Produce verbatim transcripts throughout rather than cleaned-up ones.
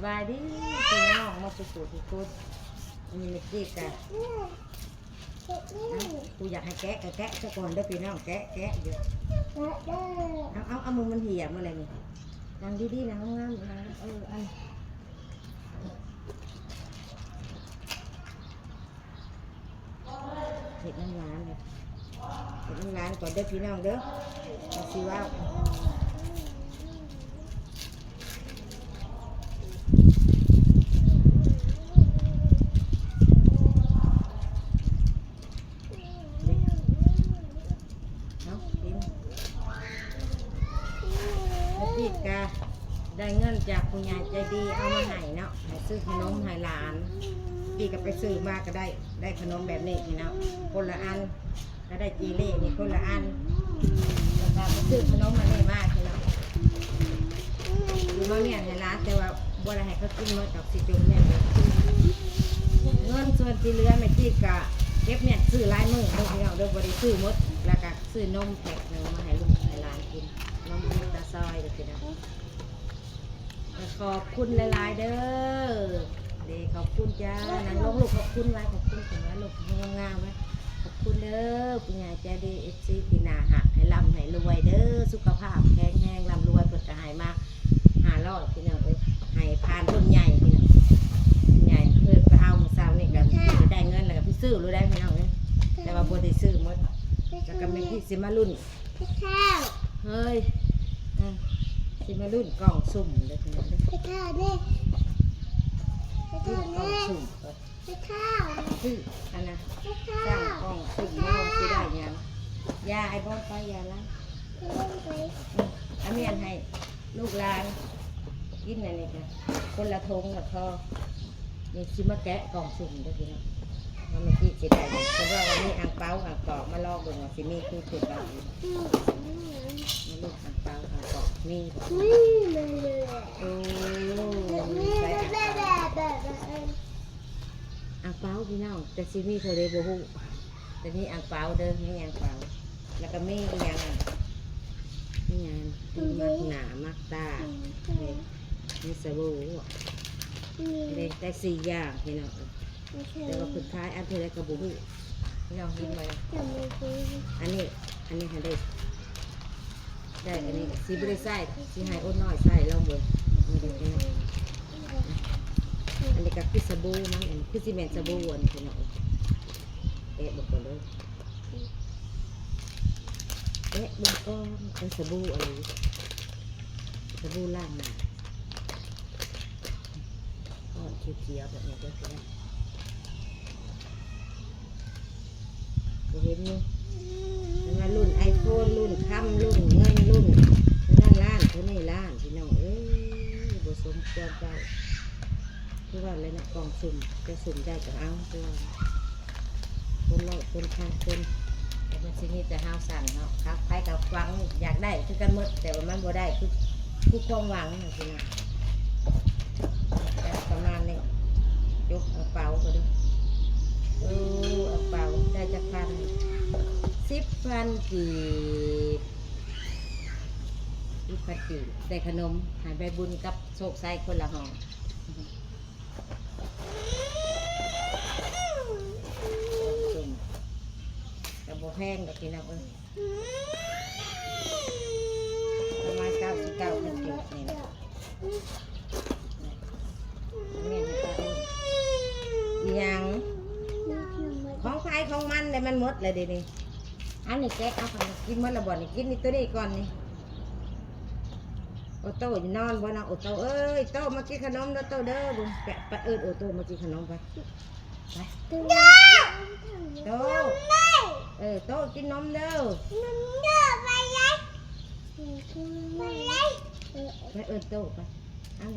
บายดีพี่น้องมาสู่ผู้ทุกคน มีเมจิกอะ ผู้อยากให้แกะก็แกะซะก่อนเด้อพี่น้อง แกะแกะอยู่ เอาเอาเอามือมันเหี่ยมาเลยนี่ นั่งดีๆนั่งงามๆนั่ง เอออัน เห็ดน้ำหวานเลย เห็ดน้ำหวานก่อนเด้อพี่น้องเด้อ เอาสิว่า เอากิน แล้วพี่กะได้เงินจากผู้ใหญ่ใจดีเอามาให้เนาะ ให้ซื้อขนมให้หลาน พี่ก็ไปซื้อมาก็ได้ ได้ขนมแบบนี้พี่น้อง คนละอัน ก็ได้จีเล่นี่คนละอัน แล้วก็ไปซื้อขนมอันนี้มาพี่น้อง อยู่มาเมียนให้หลาน แต่ว่าบ่ได้ให้เขากินหมดดอก สิจมเมียนเลย เงินส่วนที่เหลือแม่จีกะเก็บเมียนซื้อหลายมื้อเด้อพี่น้องเด้อ บ่ได้ซื้อหมด แล้วก็ซื้อนมแพ็คหนึ่งมาให้ลูกให้หลานกิน นมลูกตาซอยเด้อพี่น้อง ขอบคุณหลายๆเด้อ เด้ขอบคุณจ้า นั่งลงลูก ขอบคุณหลาย ขอบคุณถึงหลายลูก งามๆไว้ ขอบคุณเด้อ ผู้ใหญ่ใจดี เอฟซี ที่น่าฮัก ให้ร่ำให้รวยเด้อ สุขภาพแข็งแรง ร่ำรวย เพิ่นก็ให้มาห้าร้อยพี่น้องเอ้ย ให้ผ่านคนใหญ่พี่น้อง ใหญ่เพิ่นไปเอามื้อเช้านี่ก็ได้เงินแล้วก็ไปซื้อรู้ได้พี่น้องเอ้ย แต่ว่าบ่ได้ซื้อหมด แล้วก็แม่พี่สิมาลุ้น พี่ข้าว เฮ้ย อ่ะ สิมาลุ้นกล่องสุ่มเด้อพี่น้องเด้อ พี่ข้าวนี่ พี่ ลุ้ ข้าวน กล่อง นี่ สุ่มก่อน พี่ข้าว คืออันน่ะ พี่ข้าว สั่งกล่องสุ่มมาว่าสิได้หยัง ยาไอ้บอลไป ยาล้าง พี่เล่นไป อืม อันนี้อันให้ลูกหลานกินอันนี้ค่ะ คนละถุงละพอ นี่สิมาแกะกล่องสุ่มเด้อพี่น้อง ว่าเมื่อกี้สิได้หยัง เพิ่นว่ามีอ่างเปาอ่างเปา มาลองเบิ่งว่าสิมีคือเพิ่นว่า อืม มาลูกอ่างเปาอ่างเปา มีบ่ นี่เลย โอ้ นี่ ใส่อ่างเปา แบบแบบแบบแบบ อ่างเปาพี่น้อง แต่สิมีเท่าใดบ่ฮู้ แต่มีอ่างเปาเด้อ มีอ่างเปา แล้วก็มีอีหยังอ่ะ มีหยัง มีหยัง มักหน้ามักตา อืม นี่ มีสบู่ อืม ได้ ได้สี่อย่างพี่น้อง โอเค แต่ว่าเพิ่นขายอันเท่าใดก็บ่ฮู้ พี่น้องเห็นบ่ จำไม่ได้ อันนี้ อันนี้ให้ได้ ได้อันนี้สิบ่ได้ใส่ สิให้โอ้น้อยใส่ลองเบิ่ง อันนี้ก็คือสบู่มัน อันนี้คือสิแม่นสบู่อันนี้พี่น้อง แกะเบิ่งก่อนเด้อ แกะเบิ่งก่อน เป็นสบู่อะไร สบู่ล้างหน้า ก้อนเขียวๆแบบนี้เด้อพี่น้อง บ่เห็นอยู่ มันว่ารุ่น iPhone รุ่นคำ รุ่นเงิน รุ่นเท่านั้นล้าน เท่านี้ล้าน พี่น้องเอ้ย บ่สมควรเว้า คือว่าอะไรนะ กล่องสุ่ม จะสุ่มได้ก็เอา คือว่า คนละคนทางคน แต่มันสิมีแต่เฮาสั่งเนาะ ครับ ใครก็หวังอยากได้คือกันหมด แต่ว่ามันบ่ได้คือ คือความหวังนะพี่น้อง ประมาณนี้ ยกกระเป๋าก็ดู เออ กระเป๋าได้จักพัน สิบพันกีบ สิบพันกีบ ได้ขนม ให้ใบบุญกับโชคชัยคนละห่อ ส้ม ก็บ่แพงดอกพี่น้องเอ้ย ประมาณเก้าสิบเก้าพันกีบนี่แหละ นี่ให้ป้าอุ้ม อีหยัง ของใครของมันเลย มันหมดเลยเดี๋ยวนี้ อันนี้แกะเอาไปกินหมดแล้วบ่นี่ กินนี่ตัวนี้ก่อนนี่ โอโต้นอนบ่นะ โอโต้เอ้ย โต้มากินขนมเด้อ โต้เด้อ ไป ไปเอิ้นโอโต้มากินขนมไป ไป โต้ เออ โต้กินนมเด้อ นมเด้อ ไปเลย ไปเลย ไปเอิ้นโต้ไป เอา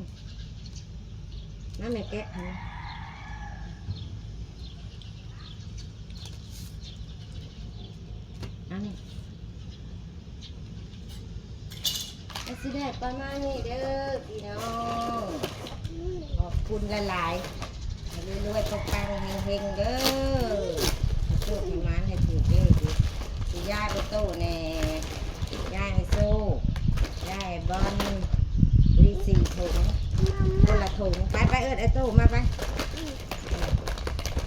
มาแม่แกะให้ เอา ก็สิได้ประมาณนี้เด้อพี่น้อง ขอบคุณหลายๆ ให้รวยๆ ปังๆ เฮงๆ เด้อ ให้โชคให้หมานให้ถืกเด้อ สิยายโอโต้แน่ ยายให้โชค ยายให้บอล บริสี่ถุง คนละถุง ไปไป เอิ้นไอ้โต้มาไป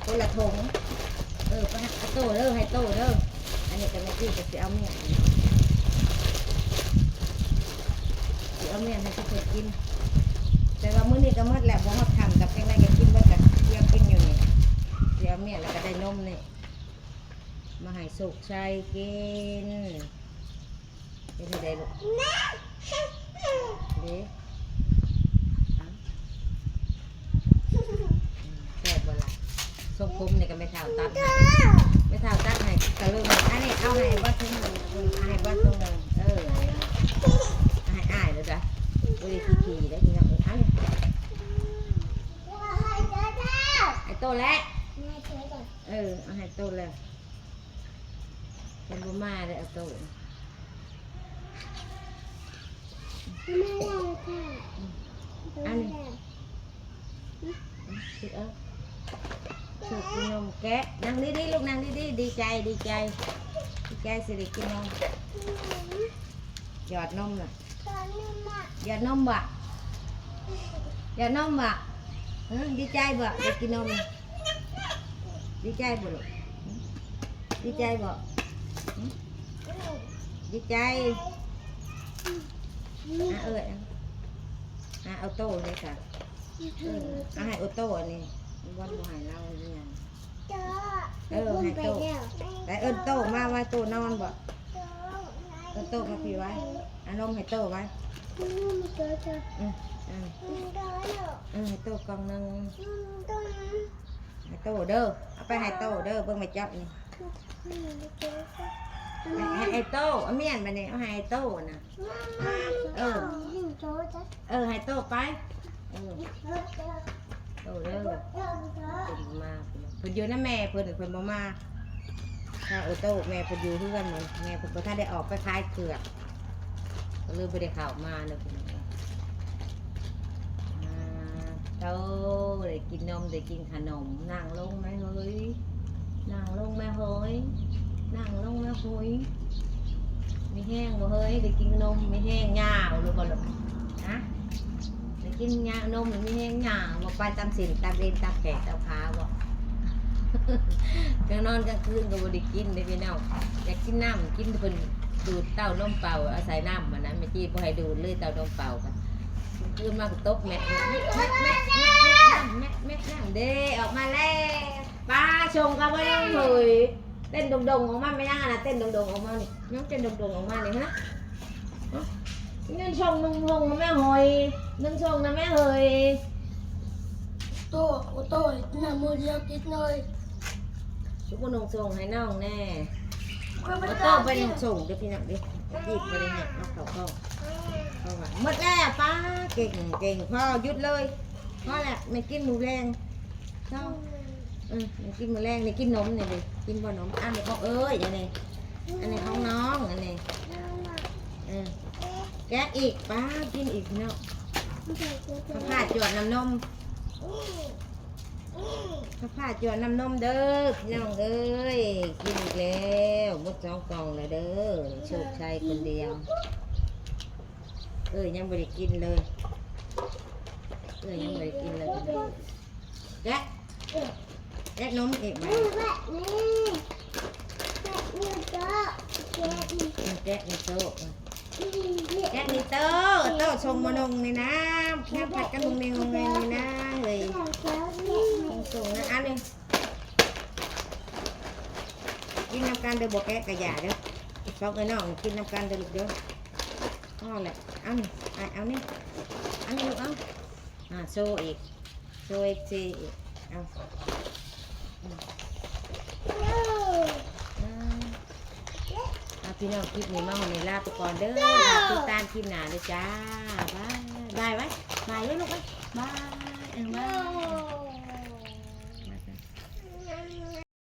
คนละถุง เออ ไป ไอ้โต้เด้อ ให้โต้เด้อ อันนี้ก็แม่กี้ก็สิเอาเมีย สิเอาเมียให้ทุกคนกิน แต่ว่ามื้อนี้ก็หมดแล้ว บ่ฮอดค่ำ กับจังได๋ก็กินเบิด ก็เตรียมกินอยู่นี่ สิเอาเมียแล้วก็ได้นมนี่ มาให้โชคชัยกิน เป็นจั่งใด๋ลูก เด้ อ่ะ แซ่บบ่ล่ะ ทรงผมนี่ก็แม่เฒ่าตัดให้ แม่เฒ่าตัดให้กะเลิง อันนี้เอาให้เบิดถุงหนึ่ง ให้เบิดถุงหนึ่ง เออ ให้อ้ายเลยจ้ะ บ่ได้ขี้ๆ ได้พี่น้อง เออ อันนี้ ให้โตแล้ว เออ เอาให้โตแล้ว เพิ่นบ่มาเด้อ เอาโต ไม่ได้ค่ะ อันนี้ สิเอา ถูกกินนมแกะ นั่งดีๆ ลูก นั่งดีๆ ดีใจ ดีใจ ดีใจสิได้กินนม หยอดนมน่ะ หยอดนมบ่ หยอดนมบ่ เออ ดีใจบ่ ได้กินนม ดีใจบ่ลูก ดีใจบ่ ดีใจ อ่ะ เออ อ่ะ เอาโต้เลยค่ะ เออ เอาให้โอโต้อันนี้ บ่บ่ให้เราเนี่ย เออ ให้โต้ ไปเอิ้นโต้มา ว่าโต้นอนบ่ เอิ้นโต้มาพี่ไว้ เอานมให้โต้ไว้ อืม อืม เออ ให้โต้กล่องหนึ่ง ให้โต้เด้อ เอาไปให้โต้เด้อ เบิ่งแม่จ๊อบนี่ ให้ ให้โต้ เอาเมียนไปนี่ เอาให้โต้น่ะ เออ เออ ให้โต้ไป เออ โต้เด้อ เพิ่นบ่มา เพิ่นอยู่นำแม่เพิ่น เพิ่นบ่มา ถ้าโอโต้แม่เพิ่นอยู่เฮือน แม่เพิ่นบ่ทันได้ออกไปขายเกือก ก็เลยบ่ได้เข้ามาเนาะพี่น้อง อ่า โต้ ได้กินนม ได้กินขนม นั่งลงแม่เฮ้ย นั่งลงแม่เฮ้ย นั่งลงแม่เฮ้ย มีแฮงบ่เฮ้ย ได้กินนม มีแฮงยาวหรือบ่ล่ะ ฮะ ได้กินยานม มีแฮงยาวบ่ ไปตามเส้นตามเอ็นตามแข้งตามขาบ่ กลางนอนกลางคืนก็บ่ได้กินเด้พี่น้อง อยากกินน้ำ กินเพิ่นดูดเต้านมเป่า เอาใส่น้ำมันนะ แม่กี้บ่ให้ดูดเลยเต้านมเป่ากัน ตื่นมาก็ตบแม่ แม่ แม่ แม่ แม่ แม่ แม่ แม่ แม่ เด้ ออกมาแล้ว ป้าชงก็บ่ยังเฮ้ย เต้นโด่งๆออกมา ไม่ยังอะนะ เต้นโด่งๆออกมานี่ ยังเต้นโด่งๆออกมานี่ฮะ ฮะ เงินชง หนึ่งชงนะแม่เฮ้ย หนึ่งชงนะแม่เฮ้ย โต้ โอ้โต้ น้ำมือเดียวติดเลย ชุบหนึ่งชงให้น้องแน่ โอ้โต้ไปหนึ่งชงเด้อพี่น้องเด้อ รีบไปเลยเนี่ย เอาเข้าเข้า เข้ามา หมดแล้ว ป้า เก่ง เก่ง พอ หยุดเลย พอแล้ว ไม่กินหมูแดง เนาะ อืม นี่กินมื้อแลง นี่กินนมนี่ดิ กินบ่นม อันนี้ของเอ้ย อันนี้ อันนี้ของน้อง อันนี้ เออ แกะอีก ป้า กินอีกเนาะ ผ้าผ้าจวดน้ำนม ผ้าผ้าจวดน้ำนมเด้อ พี่น้องเอ้ย กินอีกแล้ว หมดสองกล่องแล้วเด้อ โชคชัยคนเดียว เอ้ย ยังบ่ได้กินเลย เอ้ย ยังบ่ได้กินเลย แกะ แกะนมอีกไหม แกะนี่โต๊ะ แกะนี่โต๊ะ โต๊ะชงมะนงนี่นะ แค่ผัดกันมงเมงมงเมงนี่นะ เฮ้ย ชงนะ อันนี้ กินน้ำกันเด้อ บ่แกะกะอย่าเด้อ สองเอ้ยน้อง กินน้ำกันเด้อลูกเด้อ เอาแหละ เอานี่ อ่ะ เอานี่ เอานี่ลูก เอา อ่า โชว์อีก โชว์อีกทีอีก เอา อืม อ่า อ่ะ พี่น้อง คลิปนี้มาฮอดนี่ลาไปก่อนเด้อ ติดตามคลิปหน้าเด้อจ้า บาย บายไว้ บายไว้ลูกไว้ บาย เออ บาย